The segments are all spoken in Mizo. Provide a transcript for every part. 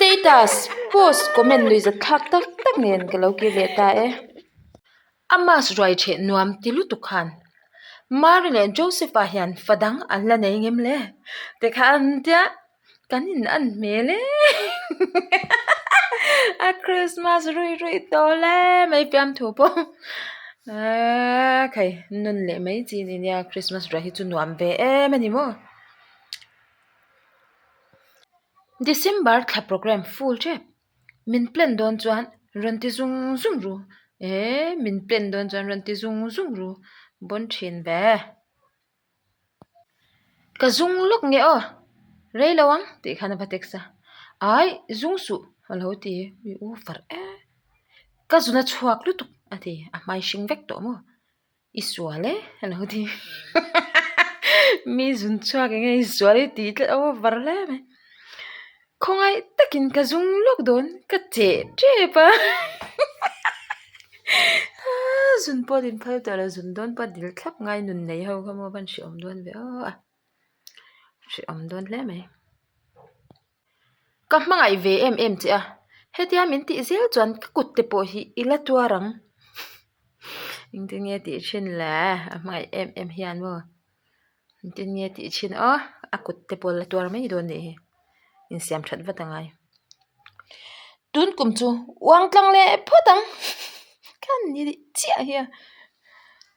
Status, post, comment nuihzat thlak tak tak nen ka lo kir leh ta e. A mass ruai theh nuam ti lutuk khan Mary leh Joseph-a hian fa dang an la nei ngem le? Tikhan an tia kan in an hmel e a Christmas ruih ruih tawh le mai fiamthu pawh aaa khai nun leh mai chi ni nia Christmas ruai hi chu nuam ve em a ni maw. December thla programme full tep min plan dawn chuan rawn ti zung zung ru eee min plan dawn chuan rawn ti zung zung ru bawn thin ve. Ka zung lawk nge aw rei lo ang tih khan a va text a ai zung suh a lo ti mi u farh e ka zun a chhuak lutuk a ti a hmai hring vek tawh maw. I sual e a lo ti mi zun chhuak eng nge i sual i tih tlat over hle mai khawngaih takin ka zung lawk dawn ka cheh tep a zun pawh din phal tawh lo zun dawn pawh dil thlap ngai nun nei ho kha maw van hrehawm dawn ve aw a hrehawm dawn hle mai. Ka hmangaih ve em em che a, hetia min tih zel chuan ka kut te pawh hi i la tuar ang. Engtin nge tih thin le a hmangaih em em hian maw engtin nge tih thin aw a kut te pawh la tuar mai dawn nih hi insiam that vat angai. Tun kum chu uang tlang leh phawt ang khan ni chiah hi a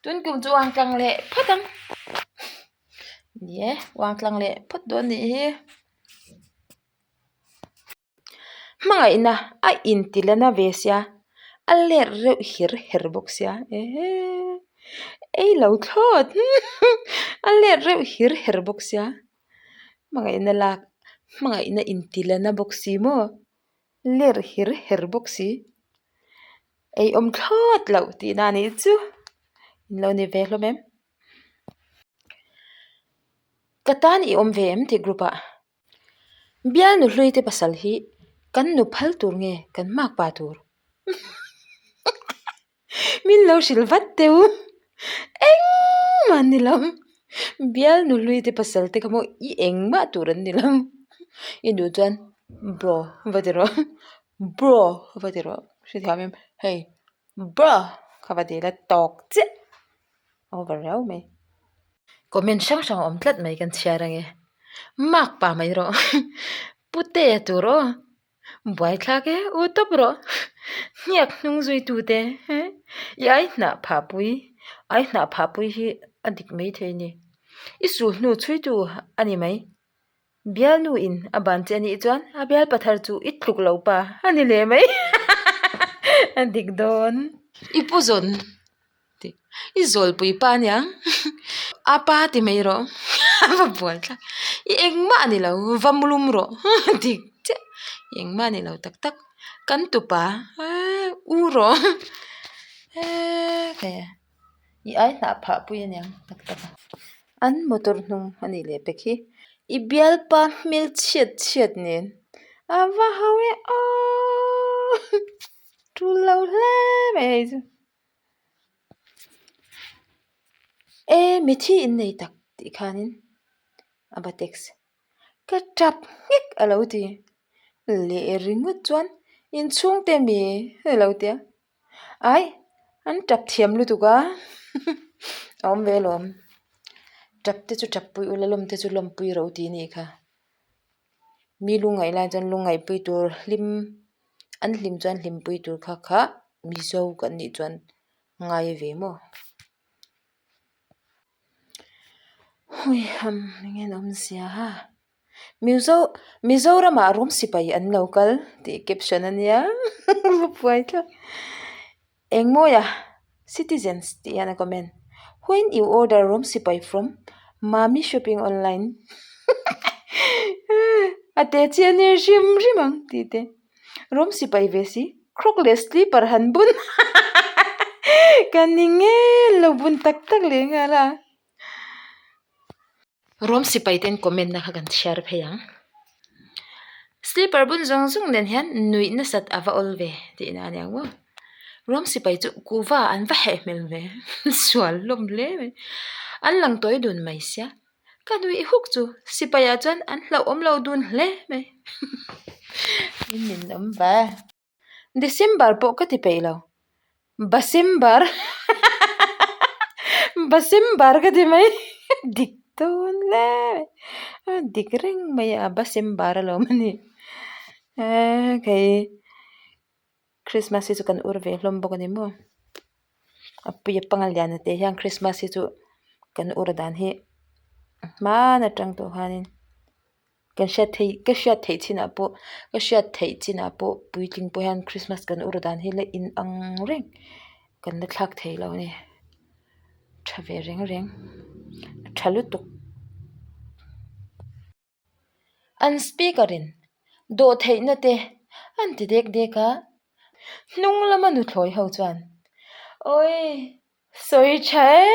tun kum chu uang tlang leh phawt ang ni e uang tlang leh phawt dawn nih hi. Hmangaihna a intilana ve sia a let reuh her her bawk sia ehe ei lo thlawt a let reuh her her bawk sia hmangaihna lak hmangaihna intilana bawk si maw let her her bawk si ei awm thlawt loh tihna a nih chu in lo ni ve hlawm em. Ka tan i awm ve em tih group ah bialnu hlui te pasal hi kan nu phal tur nge kan mak pa tur min lo hrilh vat teh u engmah ni lo bialnu hlui te pasal te kha maw i engmah tur an ni lo i duh chuan bro va ti rawh bro va ti rawh hrethiam em hei bro kha va ti ila tawk chiah. Over riau mai. Comment hrang hrang a awm tlat mai kan chhiar ange. Mark pa mai rawh. Putea tur aw. Buaithlak e u tawp rawh. Hniak hnung zui tu te i ai hnah phah pui ai hnah phah pui hi a dik mai thei a ni. I sul hnu chhui tu a ni mai. Bialnu in a ban che anih chuan a bial pathar chu i tluk lo pa a ni leh mai a dik dawn. I pu zawn tih i zawlpui pa aniang a pa ti mai rawh a va buai thlak i engmah a ni lo va mulum rawh dik chiah i engmah a ni lo tak tak kan tupa eee u rawh eee hei a. I ai hnah phah pui aniang tak tak a. An motor hnung a nih leh pek hi. I bialpa hmel chhiat chhiat nen a va ho e aww tul lo hle mai hei chu. E mithi in nei tak tih khanin a va text ka tap nghek a lo ti leh ringawt chuan inchhungte mi a lo ti a. Ai an tap thiam lutuk a a awm ve alawm tap te chu tap pui ula lawm te chu lawm pui ro tih a nih kha mi lungngaih lai chuan lungngaih pui tur hlim an hlim chuan hlim pui tur kha kha mizo kan nih chuan ngai ve maw huiham eng nge an awmzia a. Mizo Mizoramah rawng sipai an lo kal tih caption a nia va buai thlap engmawia citizens tih hian a comment when you order rawng sipai from mami shopping online a te chi a ni hrim hrim ang tih te rawng sipai ve si croc leh slipper han bun ka ni ngei lo bun tak tak leh nghal a. Rawm sipai ten comment na kha kan chhiar phei ang. Slipper bun zawng zawng nen hian nuih nasat a va awl ve tih na a ni ang maw. Rawm sipai chu kuhva an va heh hmel ve sual hlawm hle mai. An lang tawi dun mai sia ka nuih huk chu sipai ah chuan an hlauhawm lo dun hle mai. In ninawm ve. December pawh ka ti peih lo. Basimbar Basimbar ka ti mai dik dawn hle mai a dik reng mai a Basimbar alawm a nih eee kei Christmas hi chu kan ur ve hlawm bawk a ni maw a pui a panga lian te hian Christmas hi chu kan ur dan hi hmaan atang tawh khanin. Kan hriat theih ka hriat theih chinah pawh ka hriat theih chinah pawh puitling pawh hian Christmas kan ur dan hi la in ang reng kan la thlak thei lo a ni tha ve reng reng a tha lutuk. An speaker in dawh theihna te an ti dek dek a hnung lama nuthlawi ho chuan awii sawi tha e.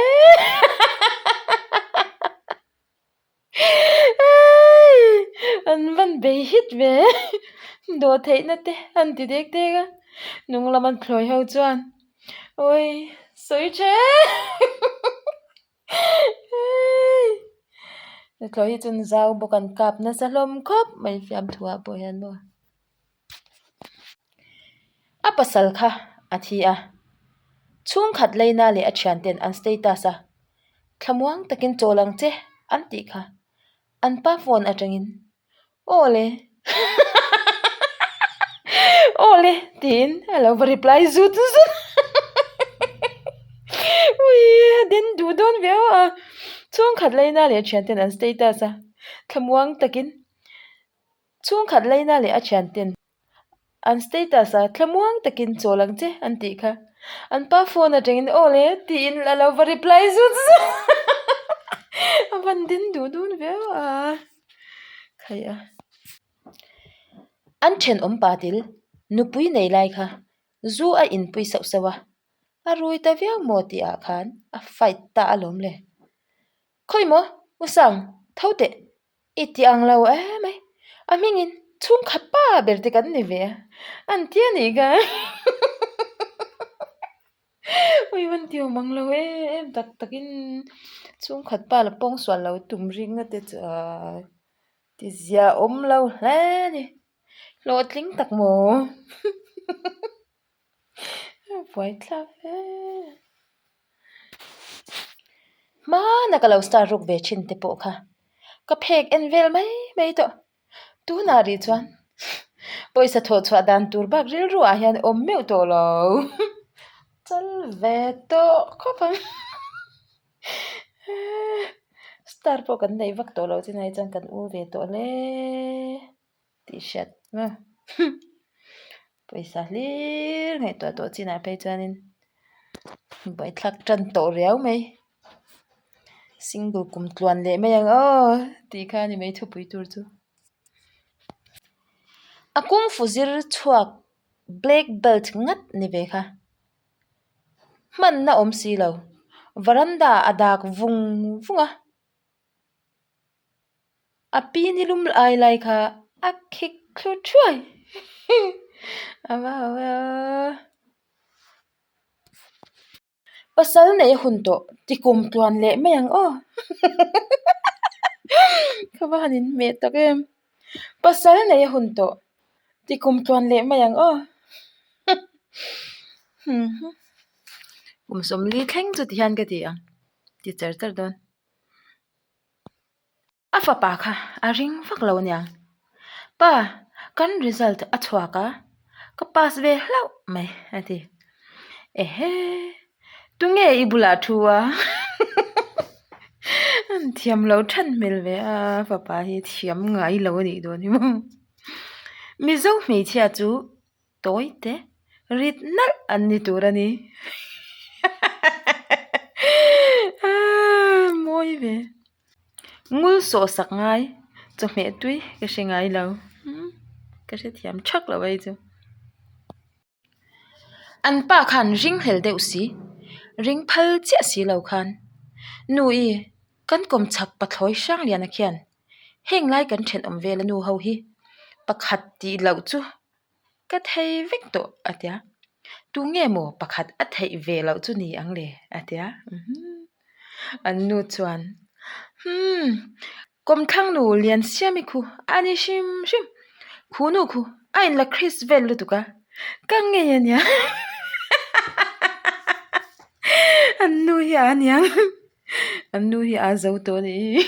An van bei hit ve dawh theihna te an ti dek dek a hnung lama thlawi ho chuan awi sawi tha em thlawi hi chu an zau bawk an kap nasa hlawm khawp mai fiamthu ah pawh hian maw. A pasal kha a thi a, chhungkhat leina leh a thianten an status a, thlamuang takin chawl ang che an tih kha an pa phone atangin aw le aw le tiin a lo va reply zut zut ui a den duh dawn viau a, chhungkhat leina leh a thianten an status a, thlamuang takin. Chhungkhat leina leh a thianten an status a thlamuang takin chawl ang che an tih kha. An pa phone atangin aw le tiin a lo va reply zut zut a van din duh dun viau a khaih a. An thenawm pa til nupui nei lai kha zu a inpui sauh sauh a, a rui ta viau maw tih ah khan a fight ta alawm le. Khawi maw U Sang tho teh I ti ang lo em ai, a hmingin chhungkhat pa ber te kan ni ve a, an ti a nih kha. Ui van ti awm ang lo em em tak takin chhungkhat pa la pawng sual lo tum ringna te chu aaa ti zia awm lo hle a ni, hlawhtling tak maw buaithlak hle. Hmana ka lo star ruk ve thin te pawh kha ka phek en vel mai mai tawh. Tunah rih chuan pawisa thawh chhuah dan tur bak rilru ah hian awm meuh tawh lo. Chal ve tawh khawp ang. Star pawh kan neih vak tawh loh chinah hi chuan kan u ve tawh hle. Tih hriat maw pawisa hlir ngaihtuah tawh chinah phei chuanin buaithlak tan tawh riau mai single kum tluan leh mai ang aw tih kha a ni mai thupui tur chu. A kungfu zir chhuak black belt ngat ni ve kha hmanna awm si lo varanda a dak vung vung a. A pi ni lum ai lai kha a khik thlu thuai a va ho e aw. Pasal nei a hun tawh ti kum tluan leh mai ang aw ka va han inhmeh tak em pasal nei a hun tawh ti kum tluan leh mai ang aw kum sawmli thleng chu ti hian ka ti ang ti char char dawn. A fapa kha a ring vak lo aniang. Pa, kan result a chhuak a, ka pass ve hlauh mai a ti. Ehe, tunge i bulah thu a? An thiam lo than hmel ve a, fapa hi thiam ngai lo a nih dawn hi maw. Mizo hmeichhia chu tawi te rit nalh an ni tur a ni. Mawi ve. Ngul sawh sak ngai chawhmeh tui ka hre ngai lo. Ka hrethiam thak lo hei chu. An pa khan ring hlel deuh si, ring phal chiah si lo khan. Nu i, kan kawm chak pathlawi Hrangliana khian heng lai kan thenawm vel a nu ho hi pakhat tih loh chu Ka thei vek tawh a tia. Tunge maw pakhat a theih ve loh chu ni ang le a tia. An nu chuan Humm kawmthlang nu Liansiami khu a ni hrim hrim. Khu nu khu a inla Chris vel lutuk a, ka ngei a nia an nu hi a aniang an nu hi a zo tawh a nih hi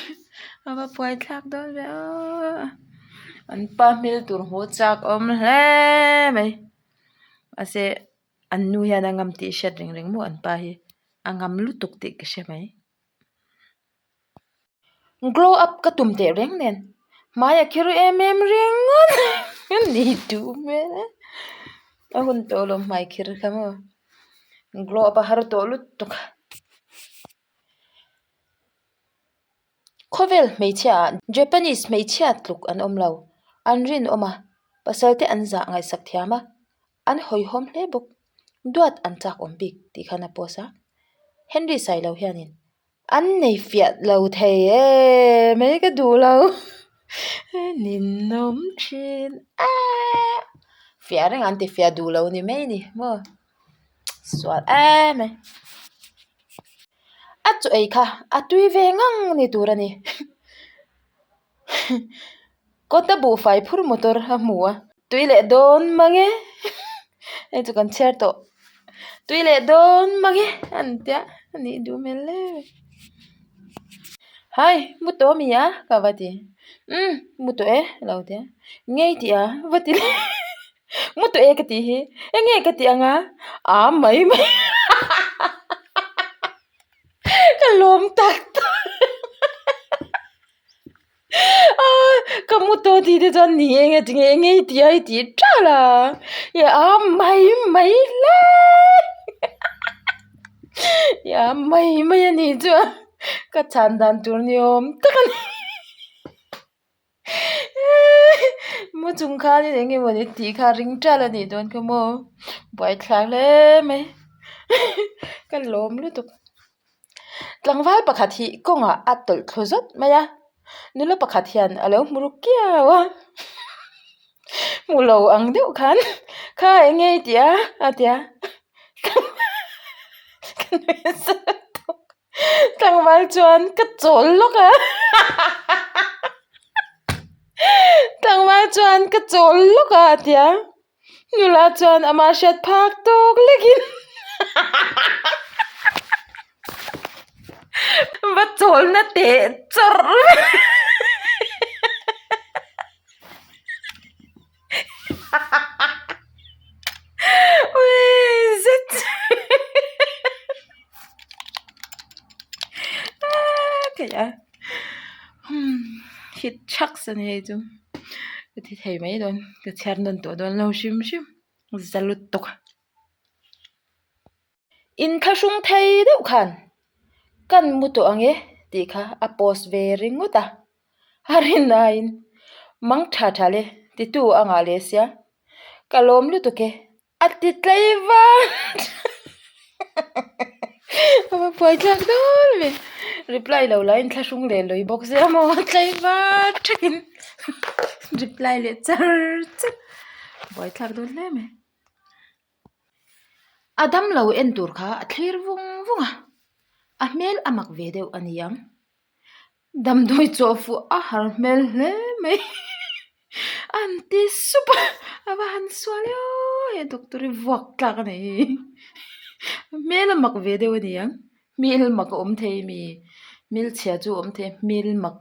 a va buai thlak dawn ve aw an pa hmel tur hmuh chak awm hle mai mahse an nu hian a ngam tih hriat reng reng maw an pa hi a ngam lutuk tih ka hre mai. Glow up ka tum teh reng nen hmai a khir em em ringawt a ni duh hmel e a hun tawh lo hmai khir kha maw glow up a har tawh lutuk a khawvel hmeichhia ah Japanese hmeichhia tluk an awm lo an rinawm a pasal te an zah ngaihsak thiam a an hawihhawm hle bawk duat an chak awm bik tih khan a post a Henry Sailo hianin. An nei fiah lo thei e mai ka duh lo ninawm thin a fiah reng an ti fiah duh lo ni mai ni maw sual em mai a chaw ei kha a tui ve ngang ni tur a ni kawta buhfai phur motor a hmu a tui leh dawn mang e hei chu kan chhiar tawh tui leh dawn mang e an tia a nih duh hmel hle mai hai mu tawh ami a ka va ti umm mu tawh e a lo tia ngei tih a va ti leh mu tawh e ka tih hi eng nge ka tih ang a a mai mai ka lawm tak tak. Ka mu tawh tih te chuan ni eng e tinge eng e tih a i tih ṭalh a i a mai mai hle i a mai mai a nih chuan ka chhan dan tur ni awm tak a ni mu chung khanin eng emaw ni tih kha a ring ṭalh a nih dawn kha maw buaithlak hle mai ka lawm lutuk. Tlangval pakhat hi kawngah a tawlh thlu zawt mai a, nula pakhat hian a lo hmu ru kiau a, hmu lo ang deuh khan kha eng nge i tih a a ti a, tlangval chuan ka chawl lawk a tlangval chuan ka chawl lawk a a ti a. Nula chuan amah hriat phak tawk lekin va chawlna teh chawrh zet hit thaks a ni hei chu. Ka ti thei mai dawn ka chhiar nawn tawh dawn lo hrim hrim za lutuk a inthlahrung thei deuh khan kan mu tawh ang e tih kha a post ve ringawt a a rinaiin mang tha tha le titu a ngah leh sia ka lawm lutuk e. A ti tlei vang a va buai thlak dawn ve reply lo lah in thlahrung leh lawi bawk sia maw tlei vang thakin reply leh char char buai thlak dawn hle mai a damlo en tur kha a thlir vung vung a a hmel a mak ve deuh a ni ang. Damdawi chawh fuh a har hmel hle mai an ti sup a a va han sual e aw he doctor hi vuak tlak a nei hi hmel a mak ve deuh a ni ang hmel mak a awm thei mi hmel chhia chu a awm thei hmel mak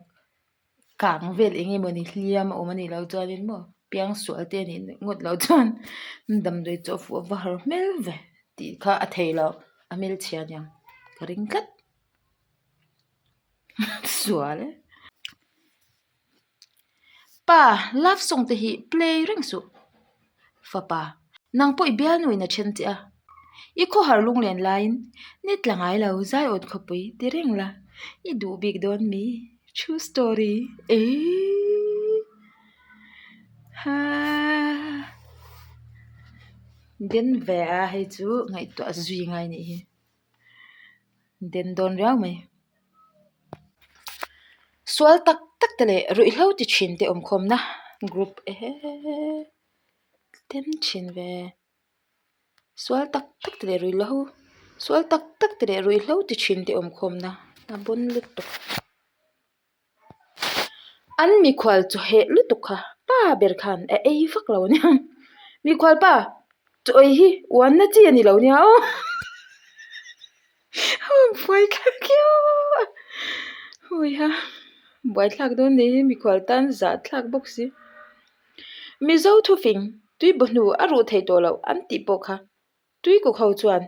kang vel eng emaw ni hliam a awm a nih loh chuanin maw piang sual te a nih ngawt loh chuan damdawi chawh fuh a va har hmel ve tih kha a thei loh a hmel chhia a niang ka ring tlat. Sual e. Pa, love song te hi play reng suh. Fapa, nang pawh i bialnu in a then che a. I khawhar lunglen laiin ni tla ngai lo zaiawt khawpui ti reng la, i duh bik dawn mi? True story. Eii. Ha. Den ve a hei chu ngaihtuah zui ngai nih hi. Den dawn riau mai. Sual tak tak te leh ruihhlo ti thin te awmkhawmna group ehe den thin ve. Sual tak tak te leh ruihhlo sual tak tak te leh ruihhlo ti thin te awmkhawmna a bawn lutuk. An mikhual chaw heh lutuk kha pa ber khan a ei vak lo ania. Mikhual pa chaw ei hi uanna chi a ni lo nia aw. Buaithlak khiau a. Hawiha buaithlak dawn nei hi mikhual tan zahthlak bawk si. Mizo thufing tuibawhnu a ruh theih tawh loh an tih pawh kha tuikuk ho chuan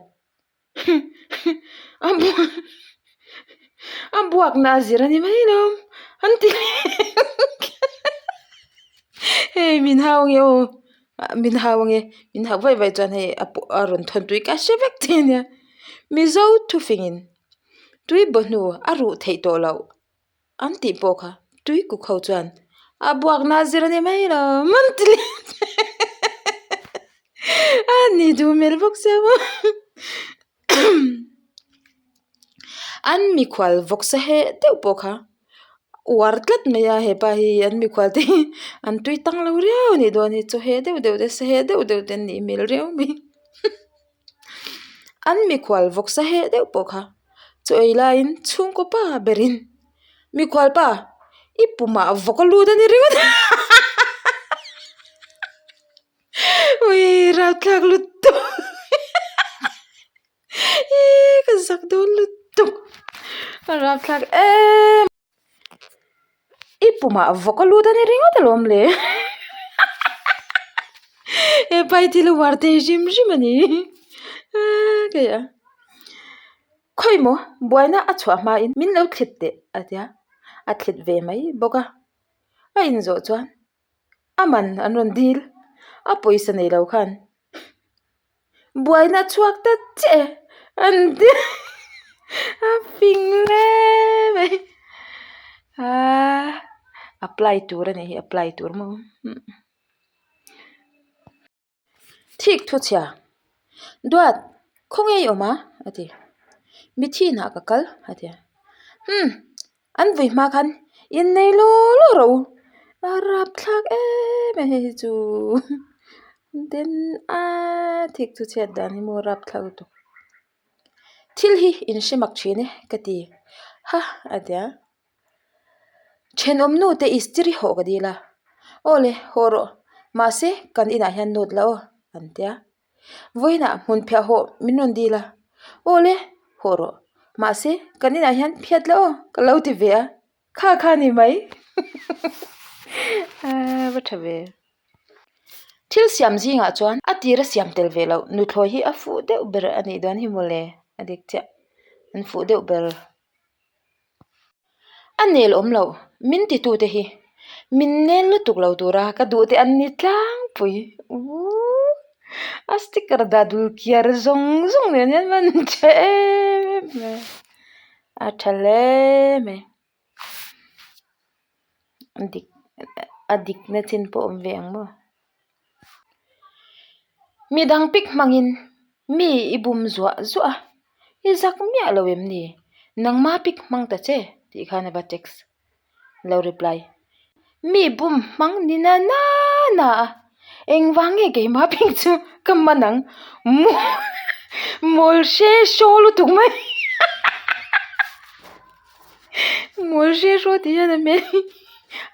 A buak a buakna a zir a ni mai lo an ti hei min hau ange aw min hau ange min hau vaih vaih chuan hei a pawh a rawn thawn tui ka hre vek thei ania mizo thufingin tui bawhnu a ruh theih tawh loh an tih pawh kha tui kuk ho chuan a buakna a zir a ni mai lo an ti leh a ni duh hmel bawk sia maw an mikhual vawksa heh deuh pawh kha uar tlat mai a hepa hi an mikhual te hi an tui tang lo riau a nih dawn hi chaw heh deuh deuh te sa heh deuh deuh te an nih hmel riau mai. An mikhual vawksa heh deuh pawh kha chaw ei laiin chhungkaw pa berin mikhual pa i pumah vawk a lut a ni ringawt a ui rapthlak lutuk ih ka zak dawn lutuk a rapthlak em. I pumah vawk a lut a ni ringawt alawm le hepa hi thil uar thei hrim hrim a ni kei a khawi maw buaina a chhuah hmain min lo thlit teh a tia a thlit ve mai bawk a a inzawh chuan a man an rawn dil a pawisa nei lo khan. Buaina chhuak ta chiah e an ti a fing hle mai aaa apply tur a nih hi apply tur maw thik thu chhia duat khawnge i awm a a ti mithi inah ka kal a ti a umm An vui hma khan innei law law rawh u a rapthlak em em hei hi chu den a thik chu chhiat dan hi maw rapthlak lutuk thil hi in hre mak thin e ka ti ha a ti a thenawm nu te istiri hawh ka dil a aw le haw rawh mahse kan inah hian nawt la aw an tia. Vawiinah hmun phiah hawh min rawn dil a, aw le hawh rawh mahse kan inah hian phiat la aw ka lo ti ve a, kha kha ni mai aaa va tha ve. Thil siam zingah chuan a tir a siam tel ve loh nuthlawi hi a fuh deuh ber a nih dawn hi mawle a dik chiah an fuh deuh ber. A nel awm loh, min titute hi min nel lutuk lo tura ka duh te an ni tlangpui. Uuh a sticker dah dul kiar zawng zawng nen hian man tha em em mai a, a tha hle mai. A dik a dikna chin pawh a awm ve ang maw. Midang pik hmangin mi i bum zuah zuah a, i zak miah lo em ni? Nangma pik hmang ta che tih khan a va text lo reply. Mi bum hmang ni na na na a, engvang nge keima pik chu ka man ang mawl hre hraw lutuk mai mawl hre hraw tih hian a hmel hi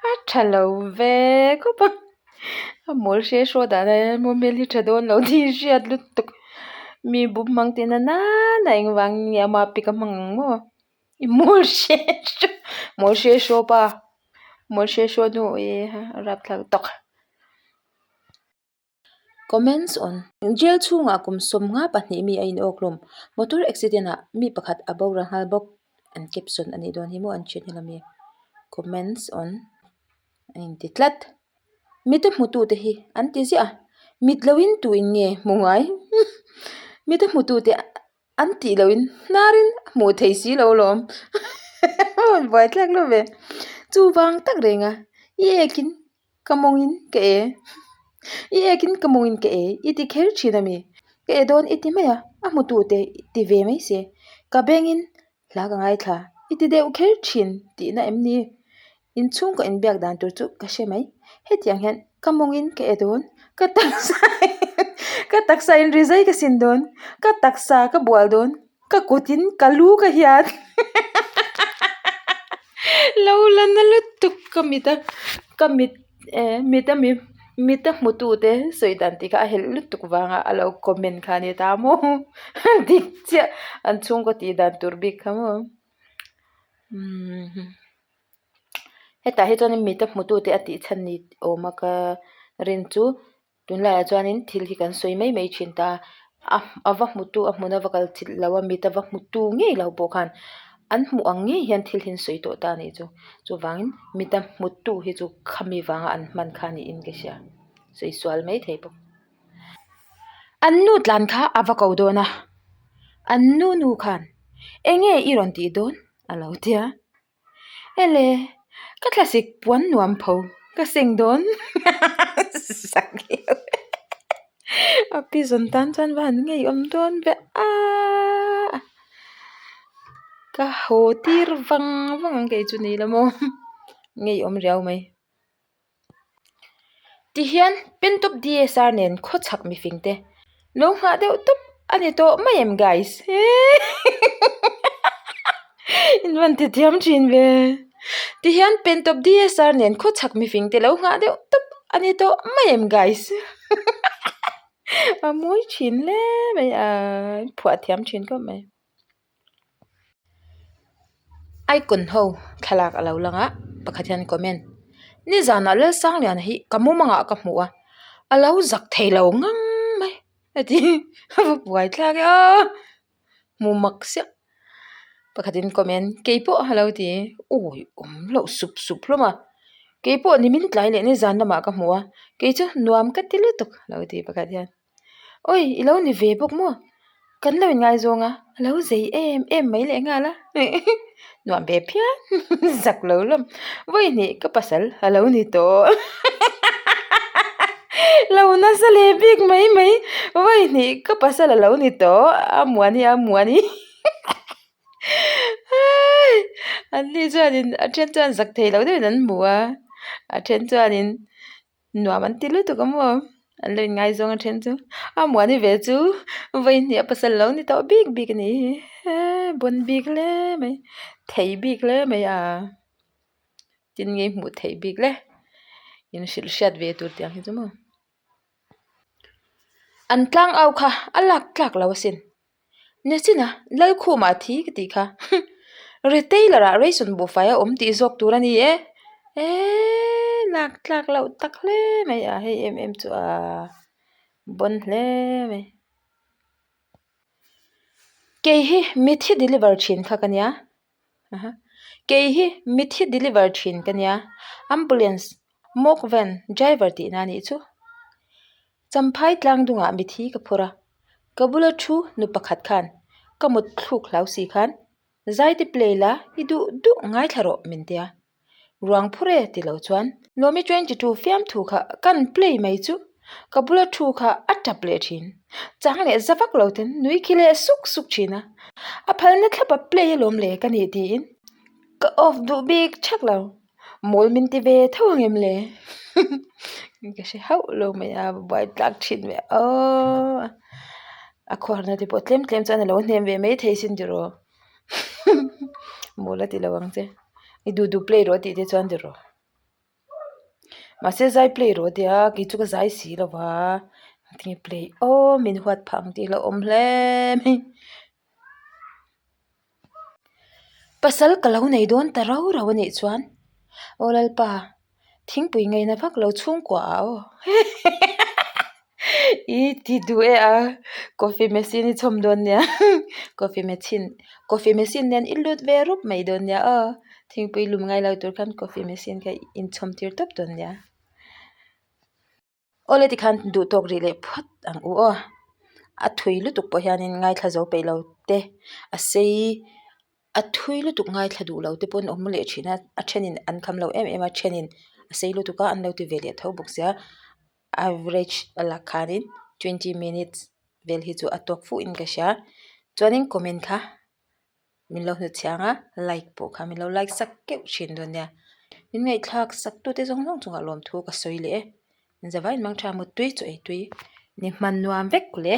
a tha lo ve khawp a. A mawl hre hraw dan a emaw hmel hi tha dawn lo tih hi hriat lutuk mi bum hmang te na nana engvang nge ama pic a hmang ang maw i mawl hre hraw mawl hre hraw pa mawl hre hraw nu e ha a rapthlak tawk. Comments on, Jail chhungah kum 52 mi a inawkhlum, motor accident ah mi pakhat a boral nghal bawk an caption a nih dawn hi maw an thian hi lami Comments on. A inti tlat. Mite hmutute hi an ti ziah a, mit loin tuin nge hmu ngai? Mite hmutute an tih loin hnarin a hmuh thei si lo lawm. Buaithlak lo ve. Chuvang tak reng a, i ekin ka mawngin ka e. I ekin ka mawngin ka e i ti kher thin a mi? Ka e dawn i ti mai a, a hmutute ti ve mai se. Ka bengin hla ka ngaithla i ti deuh kher thin tihna em ni? Inchhungkaw inbiak dan tur chu ka hre mai. Hetiang hian ka mawngin ka e dawn, ka taksa ka taksa in rizai ka sin dawn, ka taksa ka bual dawn, ka kutin ka lu ka hiat. Lo la na lutuk ka mit a ka mit eh mit a mi mit a hmu tu te sawi dan tih kha a helh lutuk vanga a lo comment kha a ni ta maw dik chiah an chhungkaw tih dan tur bik kha maw umm hetah hi chuan mit a hmu tu te a tih chhan ni awm a ka rin chu. Tunlaiah chuanin thil hi kan sawi mai mai thin ta a, a va hmutu a hmun a va kal chilh lo a mit a va hmutu ngei lo pawh khan an hmuh ang ngei hian thil hi an sawi tawh ta a nih chu chuvangin mit a hmutu hi chu khami vanga an hman kha niin ka hria sawi sual mai thei bawk. An nu tlan kha a va ko dawn a, an nu nu khan enge i rawn tih dawn a lo tia. Ele, ka thlasik puan nuam pho ka seng dawn sak hiau a pi zawn tan chuan va han ngeiawm dawn ve aaa ka haw tir vang vang ang kei chu ni la maw ngeiawm riau mai. Tihian Pentop DSR nen khawchhak mifing te lo nghah deuh tawp a ni tawh mai em guys in rawn ti thiam thin ve tihian Pentop DSR nen khawchhak mifing te lo nghah deuh tawp a ni tawh mai em guys a mawi thin hle mai a phuah thiam thin khawp mai. Icon ho thlalak a lo lang a pakhat hian comment nizanah Lalsangliana hi ka mumangah ka hmu a a lo zak thei lo ngang mai a ti a va buai thlak e aw hmu mak siah pakhatin comment keipawh a lo ti awi awm loh sup sup hlawm a keipawh nimin tlai leh nizan lamah ka hmu a kei chu nuam ka ti lutuk a lo ti pakhat hian. Awi i lo ni ve bawk maw? Kan lo inngaizawng a, a lo zei em em mai leh nghal a, nuam ve phian zak lo lawm, vawi hnih ka pasal a lo ni tawh lo nasa leh bik mai mai, vawi hnih ka pasal a lo ni tawh a muani a muani an ni chuanin a then chuan zak thei lo deuhin an hmu a, a then chuanin. Nuam an ti lutuk a maw? An lo inngaizawng a then chu. A muani ve chu vawi hnih a pasal lo ni tawh bik bik a ni hi. Eee bawn bik hle mai. Thei bik hle mai a. Tin ngei hmuh theih bik le. In hrilh hriat ve tur tiang hi chu maw. An tlang au kha a lak tlak lo asin. Nichin a, Lalkhuma a thi ka tih kha. Retailer ah ration buhfai a awm tih zawk tur a ni e. Eeee lak tlak loh tak hle mai a hei em em chu a bawn hle mai. Kei hi mithi deliver thin kha ka nia. Kei hi mithi deliver thin ka nia. Ambulance mock van driver tihna a nih chu. Champhai tlang dungah mithi ka phur a, ka bula thu nu pakhat khan ka mut thluk hlau si khan zaite play la i duh duh ngaithla rawh min tia. Ruang phur e ti lo chuan Lawmi 22 fiamthu kha kan play mai chu ka bula thu kha a tap leh thin. Chang leh za vak lo ten nui khi leh suk suk thin a, a phalna thlapa play alawm le ka nih tiin ka off duh bik thak lo. Mawl min ti ve tho ang em le? Ka hre hauh lo mai a, buai tlak thin ve aw. A khuarna te pawh tlem tlem chuan a lo hnem ve mai thei sin tiraw. Mawl a ti lo ang che. I duh duh play rawh tih te chuan tiraw. Mahse zai play rawh tia kei chu ka zai si lo va. Tinge play aw min huat phah ang tih a hlauhawm hle mai. Pasal ka lo nei dawn ta rau rau a nih chuan aw Lalpa thingpui ngaina vak lo chhungkua ah aw i ti duh e a coffee machine i chhawm dawn nia coffee machine coffee machine nen i lut ve rup mai dawn nia aw thingpui lum ngai lo tur khan coffee machine kha inchhawm tir tawp dawn nia. Awle tikhan duh tawk rih leh phawt ang u aw. A thui lutuk pawh hianin ngaithla zo peih lo te a sei a thui lutuk ngaithla duh lo te pawh an awm leh thin a a thenin an kham lo em em a thenin a sei lutuk a an lo ti ve leh tho bawk sia average a lak khanin twenty minutes vel hi chu a tawk fuh in ka hria chuanin comment kha. Min lo hnutchhiang a, like pawh kha min lo like sak keuh thin dawn nia. Min ngaihthlak sak tute zawng zawng chungah lawmthu ka sawi leh e. Zavaiin mangtha muttui chu eitui ni hman nuam vek le.